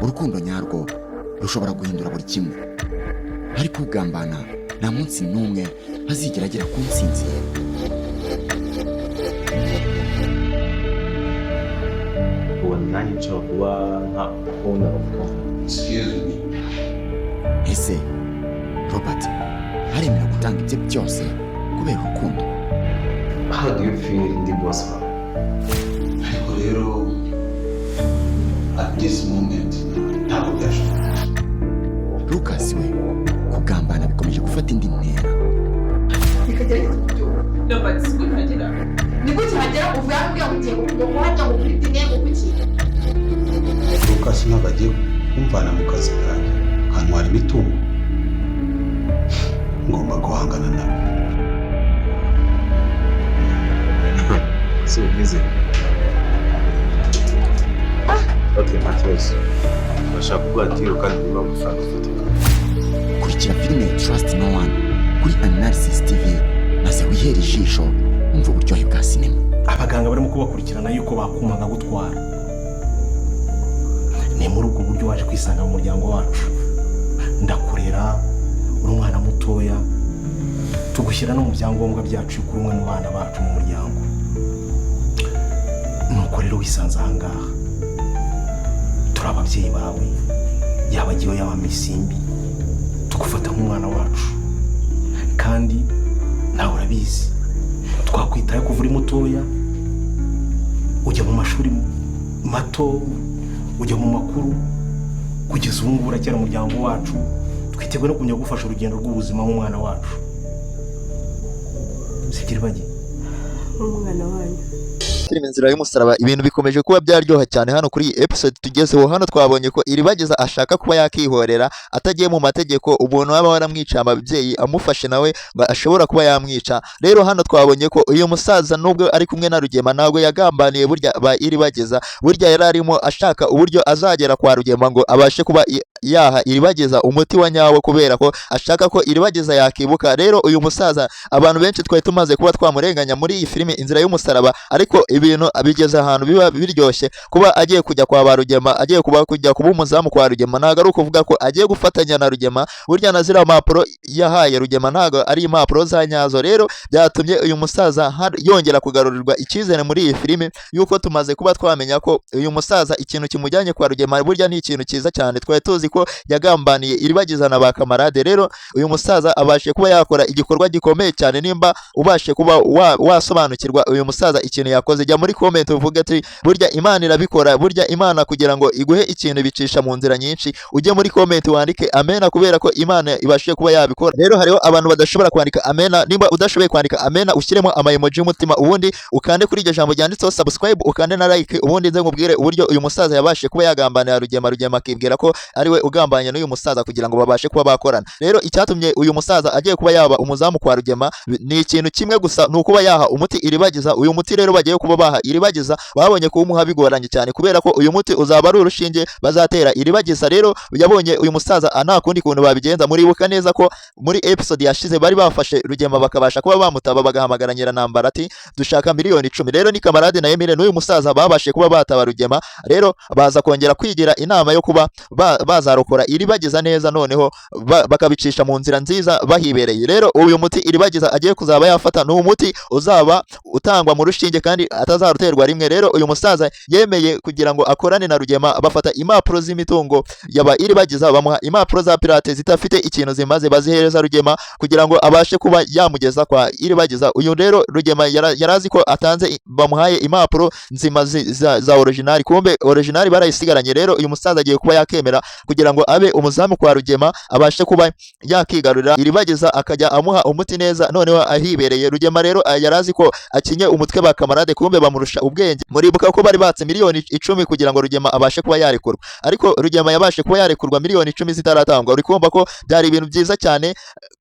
Urukundo nyarwo rushobora guhindura buri kimwe, ariko ugambana nta munsi n'umwe azigera agera ku ntsinzi ye. Ubu nanjye nshobora kuba nka owner of company. Excuse me. Ese Robert aremera gutanga ibye byose kubera urukundo? How do you feel ndi boss wawe? Ariko rero at this moment ntabwo byashoboka. Lucas we, kugambana bikomeje gufata indi ntera. Bikagerageza kubyumva. Robert, si gute hagera? Ni gute hagera uvuye aho umbwira ngo ugiye ngo kuhajya, ngo kuri dine, ngo kuki? Lucas ntabwo agiye kumvana mu kazi kanjye kantwara imitungo. Ngomba guhangana nawe. Si umeze? Okay, nta kibazo. Urashaka kuguha deal kandi urimo amafaranga afatika. Kurikira filime Trust No One kuri Analysis TV, maze wihere ijisho wumve uburyohe bwa sinema. Abaganga barimo kubakurikirana yuko bakuma nkagutwara. Ni muri ubwo buryo waje kwisanga mu muryango wacu. Ndakurera uri umwana mutoya, tugushyira no mu byangombwa byacu yuko uri umwe mu bana bacu mu muryango. Nuko rero wisanze ahangaha. Turi ababyeyi bawe, yaba agiwe, yaba Misimbi, tugufata nk'umwana wacu. Kandi nawe urabizi, twakwitaye kuva uri mutoya, ujya mu mashuri mato, ujya mu makuru, kugeza ubu ngubu uracyari umuryango wacu. Twiteguye no kumenya gufasha urugendo rw'ubuzima nk'umwana wacu. Sibyo, Iribagiza? Nk'umwana wanyu. Filime Inzira y'Umusaraba, ibintu bikomeje kuba byaryoha cyane. Hano kuri iyi episode tugezeho, hano twabonye ko Iribagiza ashaka kuba yakihorera atagiye mu mategeko. Umuntu waba waramwica ababyeyi amufashe nawe ngo ashobora kuba yamwica. Rero hano twabonye ko uyu musaza, nubwo ari kumwe na Rugema, ntabwo yagambaniye burya ba Iribagiza. Burya yari arimo ashaka uburyo azagera kwa Rugema ngo abashe kuba yaha Iribagiza umuti wa nyawo, kubera ko ashaka ko Iribagiza yakibuka. Rero uyu musaza, abantu benshi twari tumaze kuba twamurenganya muri iyi filime Inzira y'Umusaraba, ariko ibintu bigeze ahantu biba biryoshye. Kuba agiye kujya kwa ba Rugema, agiye kuba kujya kuba umuzamu kwa Rugema, ntabwo ari ukuvuga ko agiye gufatanya na Rugema. Burya na ziriya mpapuro yahaye Rugema ntabwo ari impapuro za nyazo. Rero byatumye uyu musaza yongera kugarurirwa icyizere muri iyi filime, yuko tumaze kuba twamenya ko uyu musaza ikintu kimujyanye kwa Rugema burya ni ikintu cyiza cyane. Twari tuzi ko yagambaniye Iribagiza na ba kamarade. Rero uyu musaza abashe kuba yakora igikorwa gikomeye cyane. Nimba ubashe kuba wasobanukirwa uyu musaza ikintu yakoze, jya muri comment uvuge ati: "Burya Imana irabikora." Burya Imana kugira ngo iguhe ikintu bicisha mu nzira nyinshi. Ujye muri comment wandike amena, kubera ko Imana ibashije kuba yabikora. Rero hariho abantu badashobora kwandika amena. Nimba udashoboye kwandika amena, ushyiremo ama emoji y'umutima, ubundi ukande kuri iryo jambo ryanditseho subscribe, ukande na like, ubundi nze nkubwire uburyo uyu musaza yabashije kuba yagambanira Rugema, Rugema akibwira ko ari we ugambanye n'uyu musaza kugira ngo babashe kuba bakorana. Rero icyatumye uyu musaza agiye kuba yaba umuzamu kwa Rugema ni ikintu kimwe gusa, ni ukuba yaha umuti Iribagiza. Uyu muti rero bagiye kuba baha Iribagiza, babonye kuwumuha bigoranye cyane, kubera ko uyu muti uzaba ari urushinge bazatera Iribagiza. Rero yabonye uyu musaza nta kundi kuntu babigenza. Muribuka neza ko muri episode yashize bari bafashe Rugema, bakabasha kuba bamutaba, bagahamagara Nyiranambara ati: "Dushaka miliyoni 10." Rero ni kamarade na Emile n'uyu musaza babashe kuba bataba Rugema. Rero baza kongera kwigira inama yo kuba bazarokora Iribagiza neza, noneho bakabicisha mu nzira nziza bahibereye. Rero uyu muti Iribagiza agiye kuzaba yafata ni umuti uzaba utangwa mu rushinge kandi atazaruterwa rimwe. Rero uyu musaza yemeye kugira ngo akorane na Rugema, bafata impapuro z'imitungo yaba Iribagiza, bamuha impapuro za pirate zidafite ikintu zimaze, bazihereza Rugema kugira ngo abashe kuba yamugeza kwa Iribagiza. Uyu rero Rugema yari azi ko atanze, bamuhaye impapuro nzima za original, kumbe original barayisigaranye. Rero uyu musaza agiye kuba yakemera kugira ngo abe umuzamu kwa Rugema, abashe kuba yakigarurira Iribagiza, akajya amuha umuti neza noneho ahibereye. Rugema rero yari azi ko akinye umutwe ba kamarade, kumbe bamurusha ubwenge. Muribuka ko bari batse miliyoni 10 kugira ngo Rugema abashe kuba yarekurwa, ariko Rugema yabashe kuba yarekurwa miliyoni 10 zitaratangwa. Uri kumva ko byari ibintu byiza cyane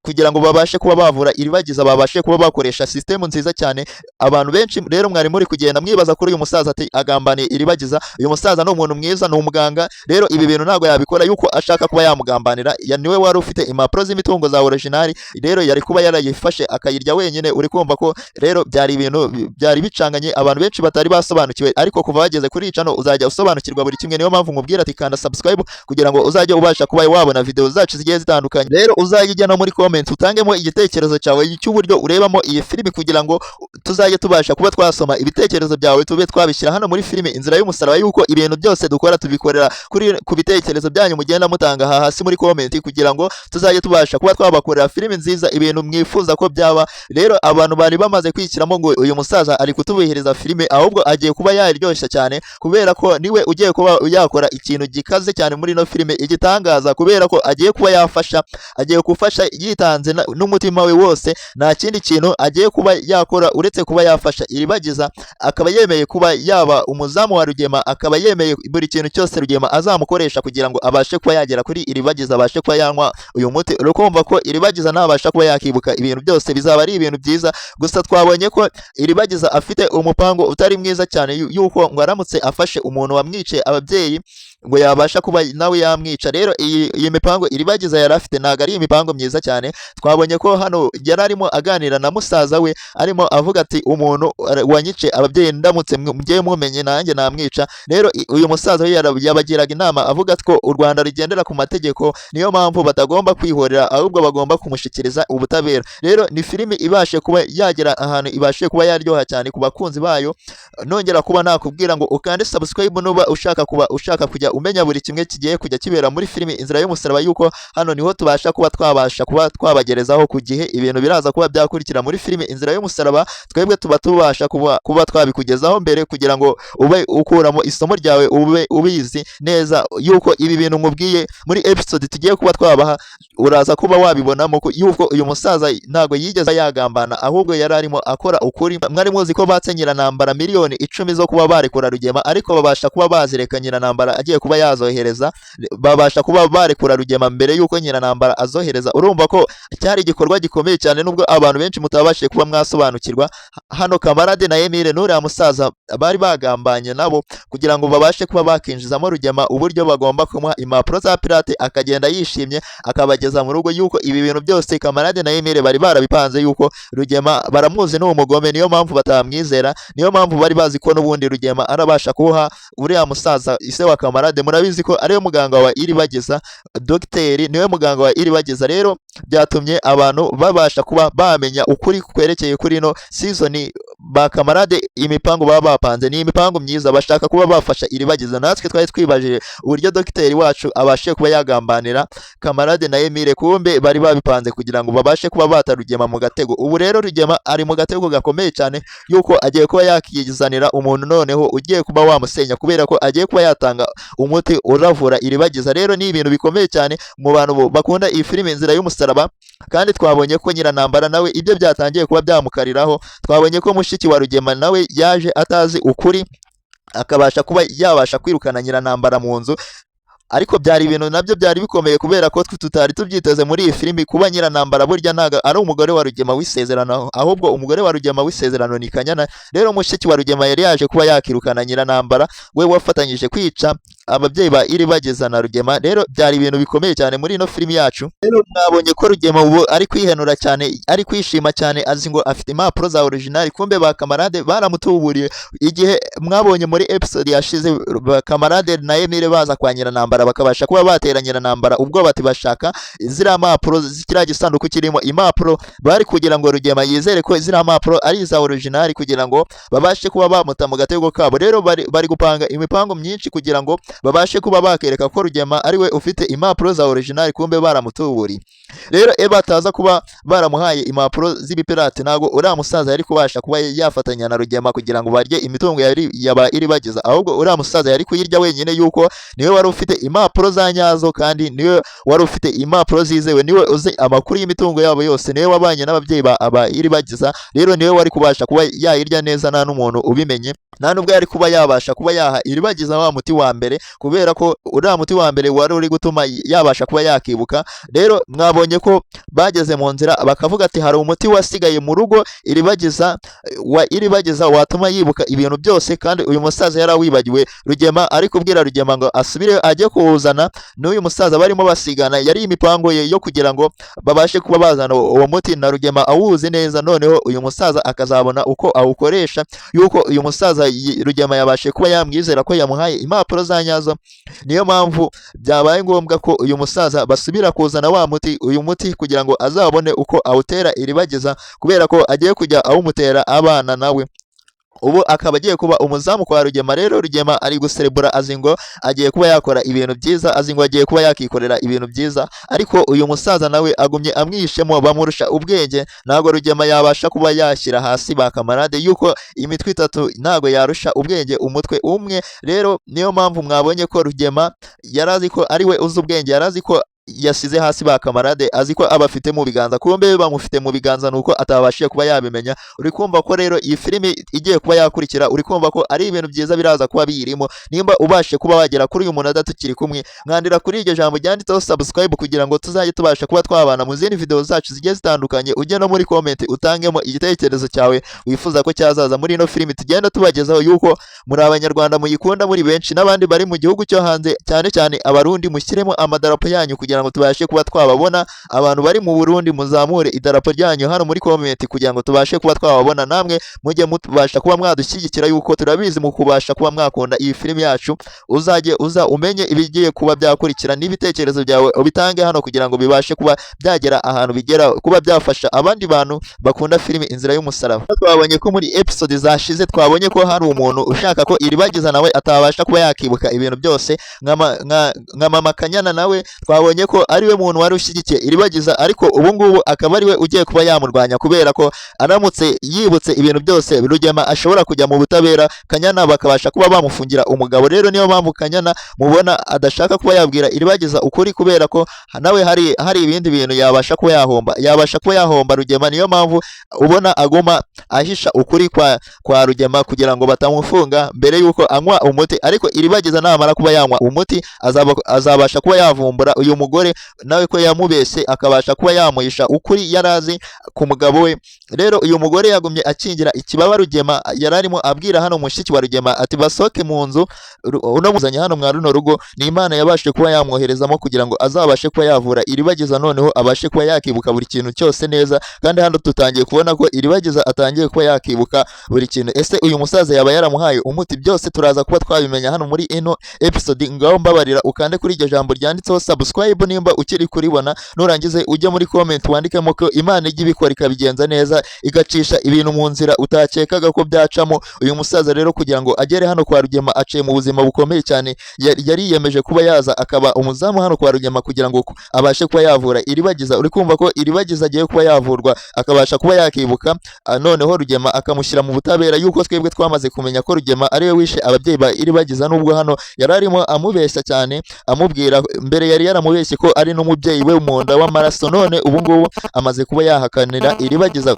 kugira ngo babashe kuba bavura Iribagiza, babashe kuba bakoresha sisitemu nziza cyane. Abantu benshi rero mwari muri kugenda mwibaza kuri uyu musaza ati: "Agambaniye Iribagiza." Uyu musaza ni umuntu mwiza, ni umuganga. Rero ibi bintu ntabwo yabikora yuko ashaka kuba yamugambanira. Ya niwe wari ufite impapuro z'imitungo za original, rero yari kuba yarayifashe akayirya wenyine. Uri kumva ko rero byari ibintu byari bicanganye. Abantu benshi batari basobanukiwe, ariko kuva bageze kuri channel uzajya usobanukirwa buri kimwe. Niyo mpamvu nkubwira ati kanda subscribe kugira ngo uzajye ubasha kuba wabona video zacu zigiye zitandukanye. Rero uzajya ujya no muri comment utangemo igitekerezo cyawe cy'uburyo urebamo iyi filimi, kugira ngo tuzajye tubasha kuba twasoma ibitekerezo byawe, tube twabishyira hano muri filimi Inzira y'Umusaraba, yuko ibintu byose dukora tubikorera kuri ku bitekerezo byanyu mugenda mutanga aha hasi muri comment, kugira ngo tuzajye tubasha kuba twabakorera filimi nziza, ibintu mwifuza ko byaba. Rero abantu bari bamaze kwishyiramo ngo uyu musaza ari kutubihiriza filime, ahubwo agiye kuba yaryoshya cyane, kubera ko niwe ugiye kuba yakora ikintu gikaze cyane muri ino filime, igitangaza, kubera ko agiye kuba yafasha, agiye gufasha yitanze n'umutima we wose. Nta kindi kintu agiye kuba yakora uretse kuba yafasha Iribagiza, akaba yemeye kuba yaba umuzamu wa Rugema, akaba yemeye buri kintu cyose Rugema azamukoresha kugira ngo abashe kuba yagera kuri Iribagiza, abashe kuba yanywa uyu muti. Urikumva ko Iribagiza ntabasha kuba yakibuka ibintu byose, bizaba ari ibintu byiza. Gusa twabonye ko Iribagiza afite umupango utari mwiza cyane, yuko ngo aramutse afashe umuntu wamwice ababyeyi ngo yabasha kuba nawe yamwica. Rero iyi mipango Iribagiza yari afite ntabwo ari imipango myiza cyane. Twabonye ko hano yari arimo aganira na musaza we, arimo avuga ati umuntu wanyice ababyeyi ndamutse mugiye mumenye nanjye namwica. Rero uyu musaza we yabagiraga inama avuga ko u Rwanda rugendera ku mategeko, niyo mpamvu batagomba kwihorera, ahubwo bagomba kumushyikiriza ubutabera. Rero ni filimi ibashe kuba yagera ahantu ibashe kuba yaryoha cyane ku bakunzi bayo. Nongera kuba nakubwira ngo ukande subscribe nuba ushaka kuba ushaka kujya umenya buri kimwe kigiye kujya kibera muri filimi Inzira y'Umusaraba, yuko hano niho tubasha kuba twabasha kuba twabagerezaho ku gihe ibintu biraza kuba byakurikira muri filimi Inzira y'Umusaraba. Twebwe tuba tubasha kuba twabikugezaho mbere kugira ngo ube ukuramo isomo ryawe, ube ubizi neza yuko ibi bintu nkubwiye muri episode tugiye kuba twabaha uraza kuba wabibonamo yuko uyu musaza ntabwo yigeze yagambana, ahubwo yari arimo akora ukuri. Mwari muzi ko batse Nyiranambara miliyoni 10 zo kuba barekura Rugema, ariko babasha kuba bazireka Nyiranambara agiye kuba yazohereza, babasha kuba barekura Rugema mbere yuko Nyiranambara azohereza. Urumva ko cyari igikorwa gikomeye cyane, nubwo abantu benshi mutabashije kuba mwasobanukirwa. Hano Kamarade na Emile n'uriya musaza bari bagambanye nabo kugira ngo babashe kuba bakinjizamo Rugema uburyo bagomba kumuha impapuro za pirate, akagenda yishimye akabageza mu rugo, yuko ibi bintu byose Kamarade na Emile bari barabipanze, yuko Rugema baramuzi ni umugome, niyo mpamvu batamwizera, niyo mpamvu bari bazi ko n'ubundi Rugema arabasha kuha uriya musaza ise wa Kamarade. Murabizi ko ariwe muganga wa Iribagiza, dogiteri niwe muganga wa Iribagiza. Rero byatumye abantu babasha kuba bamenya ukuri kwerekeye kuri ino season. Ba Kamarade imipango baba bapanze ni imipango myiza, bashaka kuba bafasha Iribagiza. Natwe twari twibajije uburyo dogiteri wacu abashe kuba yagambanira Kamarade na Emile, kumbe bari babipanze kugira ngo babashe kuba bata Rugema mu gatego. Ubu rero Rugema ari mu gatego gakomeye cyane, yuko agiye kuba yakizanira umuntu noneho ugiye kuba wamusenya, kubera ko agiye kuba yatanga umuti uravura Iribagiza. Rero ni ibintu bikomeye cyane mu bantu bakunda iyi filime Inzira y'Umusaraba. Kandi twabonye ko Nyiranambara nawe ibyo byatangiye kuba byamukariraho. Twabonye ko mushiki wa Rugema nawe yaje atazi ukuri, akabasha kuba yabasha kwirukana Nyiranambara mu nzu, ariko byari ibintu nabyo byari bikomeye, kubera ko twe tutari tubyiteze muri iyi filimi kuba Nyiranambara burya ntago ari umugore wa Rugema w'isezerano, ahubwo umugore wa Rugema w'isezerano ni Kanyana. Rero mushiki wa Rugema yari yaje kuba yakirukana Nyiranambara we wafatanyije kwica ababyeyi ba Iribagiza na Rugema. Rero byari ibintu bikomeye cyane muri ino filimi yacu. Rero mwabonye ko Rugema ubu ari kwihenura cyane, ari kwishima cyane, azi ngo afite impapuro za original, kumbe ba Kamarade baramutuburiye. Igihe mwabonye muri episode yashize ba Kamarade na Emile baza kwa Nyiranambara, bakabasha kuba batera Nyiranambara ubwo bati bashaka ziriya mpapuro, kiriya gisanduku kirimo impapuro, bari kugira ngo Rugema yizere ko ziriya mpapuro ari iza original, kugira ngo babashe kuba bamuta mu gatego kabo. Rero bari gupanga imipango myinshi kugira ngo babashe kuba bakereka ko Rugema ari we ufite impapuro za original, kumbe baramutuburiye. Rero iyo bataza kuba baramuhaye impapuro z'ibipirate, ntabwo uriya musaza yari kubasha kuba yafatanya na Rugema kugira ngo barye imitungo yari yaba Iribagiza, ahubwo uriya musaza yari kuyirya wenyine, yuko niwe wari ufite impapuro za nyazo, kandi niwe wari ufite impapuro zizewe, niwe uzi amakuru y'imitungo yabo yose, niwe wabanye n'ababyeyi ba aba Iribagiza. Rero niwe wari kubasha kuba yayirya neza nta n'umuntu ubimenye, nta nubwo yari kuba yabasha kuba yaha Iribagiza wa muti wa mbere. kubera ko uriya muti wa mbere wari uri gutuma yabasha kuba yakibuka. Rero mwabonye ko bageze mu nzira bakavuga ati hari umuti wasigaye mu rugo Iribagiza wa Iribagiza watuma yibuka ibintu byose, kandi uyu musaza yarawibagiwe. Rugema ari kubwira Rugema ngo asubire ajye kuwuzana, n'uyu musaza barimo basigana yari imipango ye yo kugira ngo babashe kuba bazana uwo muti, na Rugema awuzi neza, noneho uyu musaza akazabona uko awukoresha, yuko uyu musaza Rugema yabashe kuba yamwizera ko yamuhaye impapuro za nyazo. Niyo mpamvu byabaye ngombwa ko uyu musaza basubira kuzana wa muti, uyu muti kugira ngo azabone uko awutera Iribagiza, kubera ko agiye kujya awumutera abana nawe. Ubu akaba agiye kuba umuzamu kwa Rugema. Rero Rugema ari guserebura, azi ngo agiye kuba yakora ibintu byiza, azi ngo agiye kuba yakikorera ibintu byiza, ariko uyu musaza nawe agumye amwihishemo, bamurusha ubwenge. Ntabwo Rugema yabasha kuba yashyira hasi ba kamarade, yuko imitwe itatu ntabwo yarusha ubwenge umutwe umwe. Rero niyo mpamvu mwabonye ko Rugema yari azi ko ari we uzi ubwenge, yari azi ko yasize hasi ba kamarade, azi ko abafite mu biganza, kumbe bamufite mu biganza nuko atabashije kuba yabimenya. Uri kumva ko rero iyi filimi igiye kuba yakurikira, uri kumva ko ari ibintu byiza biraza kuba biyirimo. Nimba ubashe kuba wagera kuri uyu munota tukiri kumwe, mwandira kuri iryo jambo ryanditseho subscribe kugira ngo tuzajye tubasha kuba twabana mu zindi video zacu zigiye zitandukanye. Ujye no muri comment utangemo igitekerezo cyawe wifuza ko cyazaza muri ino filimi tugenda tubagezaho, yuko muri abanyarwanda muyikunda muri benshi, n'abandi bari mu gihugu cyo hanze, cyane cyane abarundi, mushyiremo amadarapo yanyu kugira ngo tubashe kuba twababona. Abantu bari mu Burundi muzamure idarapo ryanyu hano muri comment kugira ngo tubashe kuba twababona, namwe mujye mubasha kuba mwadushyigikira, yuko turabizi mu kubasha kuba mwakunda iyi filimi yacu. Uzajye uza umenye ibigiye kuba byakurikira, n'ibitekerezo byawe ubitange hano kugira ngo bibashe kuba byagera ahantu bigera, kuba byafasha abandi bantu bakunda filimi Inzira y'Umusaraba. Twabonye ko muri episode zashize twabonye ko hari umuntu ushaka ko Iribagiza nawe atabasha kuba yakibuka ibintu byose, nka mama Kanyana, nawe twabonye ko ariwe muntu wari ushyigikiye Iribagiza, ariko ubu ngubu akaba ariwe ugiye kuba yamurwanya, kubera ko aramutse yibutse ibintu byose Rugema ashobora kujya mu butabera, Kanyana bakabasha kuba bamufungira umugabo. Rero niyo mpamvu Kanyana mubona adashaka kuba yabwira Iribagiza ukuri, kubera ko nawe hari ibindi bintu yabasha kuba yahomba, yabasha kuba yahomba Rugema. Niyo mpamvu ubona aguma ahisha ukuri kwa Rugema kugira ngo batamufunga mbere yuko anywa umuti. Ariko Iribagiza namara kuba yanywa umuti azabasha kuba yavumbura uyu mugore nawe ko yamubeshye, akabasha kuba yamuhisha ukuri yarazi ku mugabo we. Rero uyu mugore yagumye akingira ikibaba Rugema, yari arimo abwira hano mushiki wa Rugema ati basohoke mu nzu, uno muzanye hano mwa runo rugo ni Imana yabashije kuba yamwoherezamo kugira ngo azabashe kuba yavura Iribagiza, noneho abashe kuba yakibuka buri kintu cyose neza. Kandi hano tutangiye kubona ko Iribagiza atangiye kuba yakibuka buri kintu. Ese uyu musaza yaba yaramuhaye umuti? Byose turaza kuba twabimenya hano muri ino episode. Ngaho mbabarira ukande kuri iryo jambo ryanditseho subscribe nimba ukiri kuribona, nurangize ujye muri comment wandikemo ko Imana ijya ibikora ikabigenza neza, igacisha ibintu mu nzira utakekaga ko byacamo. Uyu musaza rero kugira ngo agere hano kwa Rugema aciye mu buzima bukomeye cyane, yariyemeje kuba yaza akaba umuzamu hano kwa Rugema kugira ngo abashe kuba yavura Iribagiza. Uri kumva ko Iribagiza agiye kuba yavurwa akabasha kuba yakibuka, noneho Rugema akamushyira mu butabera, yuko twebwe twamaze kumenya ko Rugema ariwe wishe ababyeyi ba Iribagiza, nubwo hano yari arimo amubeshya cyane, amubwira mbere yari yaramubeshye ko ari n'umubyeyi we mu nda w'amaraso, none ubu ngubu amaze kuba yahakanira Iribagiza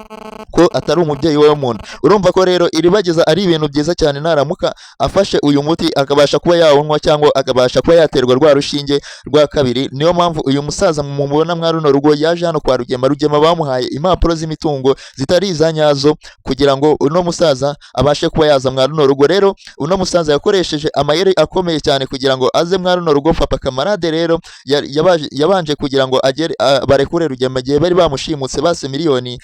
ko atari umubyeyi we wo mu nda. Urumva ko rero Iribagiza ari ibintu byiza cyane, naramuka afashe uyu muti akabasha kuba yawunywa cyangwa akabasha kuba yaterwa rwa rushinge rwa kabiri. Niyo mpamvu uyu musaza mumubona mwa runo rugo yaje hano kwa Rugema. Rugema bamuhaye impapuro z'imitungo zitari iza nyazo kugira ngo uno musaza abashe kuba yaza mwa runo rugo. Rero uno musaza yakoresheje amayeri akomeye cyane kugira ngo aze mwa runo rugo. Papa Kamarade rero yabanje kugira ngo agere barekure Rugema igihe bari bamushimutse base miliyoni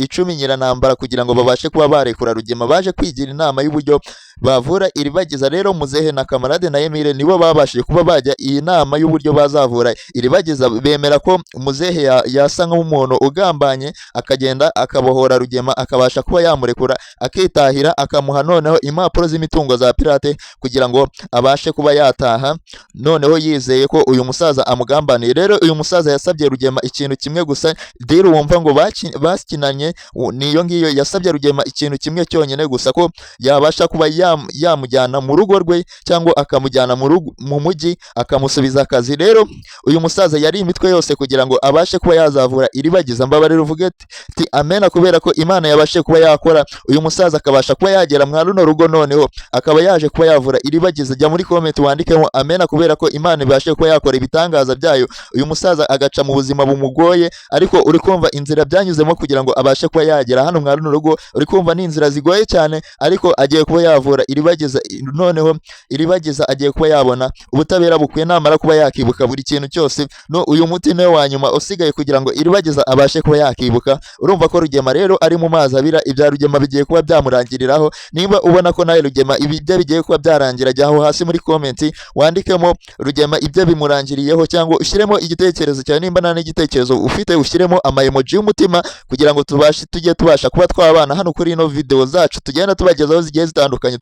10 nyiranambara kugira ngo babashe kuba barekura Rugema. Baje kwigira inama y'uburyo bavura Iribagiza. Rero muzehe na Kamarade na Emile nibo babashije kuba bajya iyi nama y'uburyo bazavura Iribagiza, bemera ko muzehe yasa nk'umuntu ugambanye akagenda akabohora Rugema akabasha kuba yamurekura akitahira, akamuha noneho impapuro z'imitungo za pirate kugira ngo abashe kuba yataha, noneho yizeye ko uyu musaza amugambaniye. yamugambaniye. Rero uyu musaza yasabye Rugema ikintu kimwe gusa. Deal wumva ngo bakinanye niyo ngiyo. Yasabye Rugema ikintu kimwe cyonyine gusa, ko yabasha kuba yamujyana mu rugo rwe cyangwa akamujyana mu rugo mu mujyi, akamusubiza akazi. Rero uyu musaza yari imitwe yose kugira ngo abashe kuba yazavura Iribagiza. Mbabarira uvuge ati amena, kubera ko Imana yabashe kuba yakora uyu musaza akabasha kuba yagera mwa runo rugo, noneho akaba yaje kuba yavura Iribagiza. Jya muri comment wandikemo amena, kubera ko Imana ibashe kuba yakora ibitangaza byayo, uyu musaza agaca mu buzima bumugoye. Ariko uri kumva inzira byanyuzemo kugira ngo abashe kuba yagera hano mwa runo rugo, uri kumva ni inzira zigoye cyane, ariko agiye kuba yavura Iribagiza. Noneho Iribagiza agiye kuba yabona ubutabera bukwiye namara kuba yakibuka buri kintu cyose. No uyu muti niwe wa nyuma usigaye kugira ngo Iribagiza abashe kuba yakibuka. Urumva ko Rugema rero ari mu mazi abira, ibya Rugema bigiye kuba byamurangiriraho. Niba ubona ko nawe Rugema ibi bye bigiye kuba byarangira, jya aho hasi muri comment wandikemo Rugema ibyo bimurangiriyeho, cyangwa ushyiremo igitekerezo cyawe. Nimba nta n'igitekerezo ufite, ushyiremo ama emoji y'umutima kugira ngo tubashe tujye tubasha kuba twabana hano kuri ino video zacu tugenda tubagezaho zigiye zitandukanye.